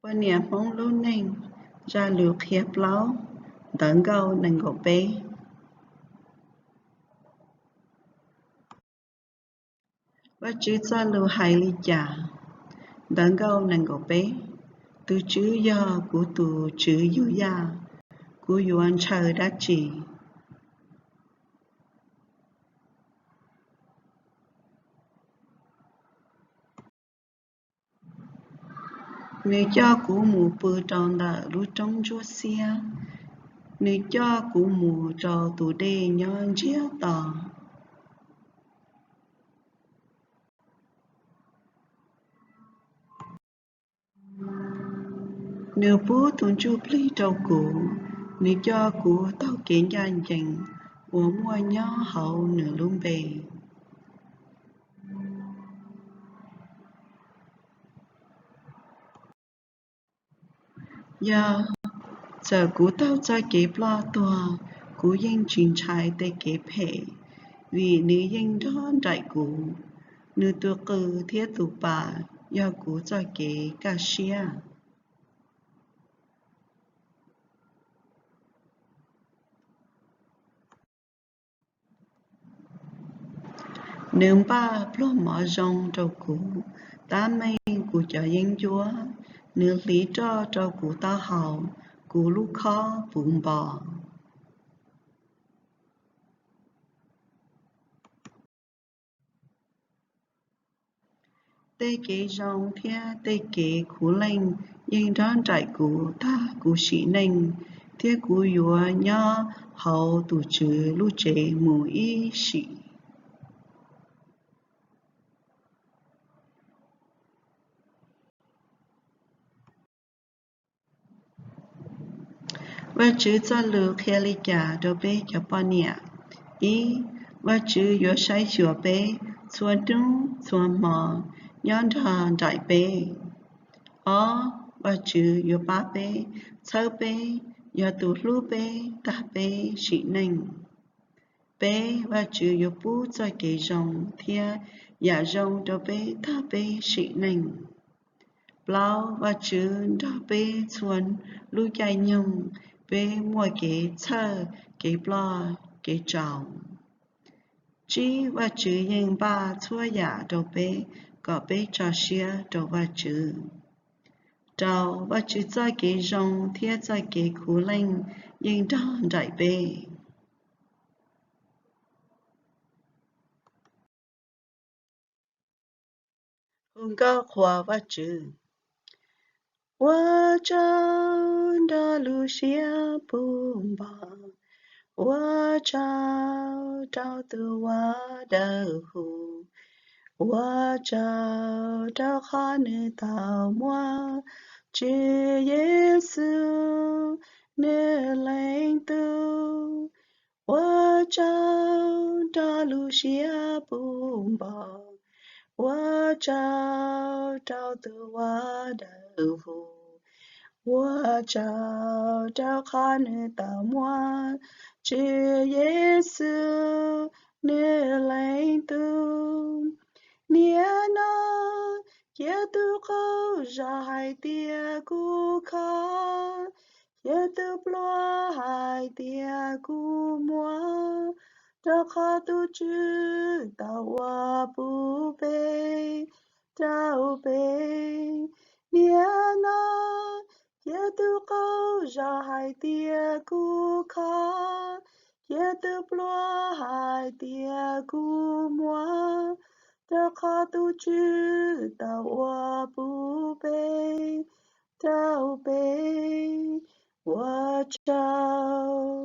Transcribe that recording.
Poj niam Hmoob lub neej, zaj lus qhia plaub, Ntawv Nkauj nees nkaum peb. Vajtswv txoj lus hais li cas? Ntawv Nkauj nees nkaum peb. Tus Tswv yog kuv tus tswv yug yaj, kuv yuav ntshaw dab tsi? Nws coj kuv mus pw rau ntawm lub roob ntsuab xiab, nws coj kuv mus rau tus dej nyob ntsiag to. Nws pub tus ntsuj plig rau kuv, nws coj kuv taug kev ncaj ncees uas muaj nyob hauv nws lub npe. Yog, txawm kuv taug txoj kev ploj tuag, kuv yeej tsis ntshai tej kev phem, vim nws yeej nrog nraim kuv. Nws tus qws thiab tus pas yog kuv txoj kev kaj siab. Nws npaj pluag mov zoo rau kuv, tab meeg kuv cov yeeb ncuab. Nws hliv roj rau kuv taub hau, kuv lub khob puv npo. Tej kev zoo thiab tej kev khuv leej yeej nrog nraim kuv tag kuv sim neej, thiab kuv yuav nyob hauv tus Tswv lub tsev mus ib sim. Vajtswv txoj lus qhia li cas rau peb cov poj niam? Ib, Vajtswv yuav saib xyuas peb txhua hnub txhua hmo, nyob nrog nraim peb. Ob, Vajtswv yuav pab peb, txhawb peb, yog tus hlub peb tag peb sim neej. Peb, Vajtswv yuav pub txoj kev zoo thiab yam zoo rau peb tag peb sim neej. Plaub, Vajtswv nrog peb txhua lub caij nyoog peb muaj kev txhawj, kev ploj, kev tsaus. Tsib, Vajtswv yeej npaj txhua yam rau peb kom peb tso siab rau Vajtswv. Rau, Vajtswv txoj kev zoo thiab txoj kev khuv leej yeej nrog nraim peb. Hu nkauj qhuas Vajtswv. Ua tsaug rau lub siab puv npo, ua tsaug rau tus uas dawb huv, ua tsaug rau qhov nws tau muab Tswv Yexus nws leej tub. Ua tsaug rau lub siab puv npo, ua tsaug rau tus uas dawb huv, ua tsaug rau qhov nws tau muab Tswv Yexus nws leej tub. Niaj no cia tus qaug zog hais tias kuv khov, cia tus pluag hais tias kuv muaj, rau qhov tus Tswv tau ua puv peb, rau peb. Niaj no cia tus qaug zog hais tias kuv khov, cia tus pluag hais tias kuv muaj, rau qhov tus Tswv tau ua puv peb, rau peb. Ua tsaug.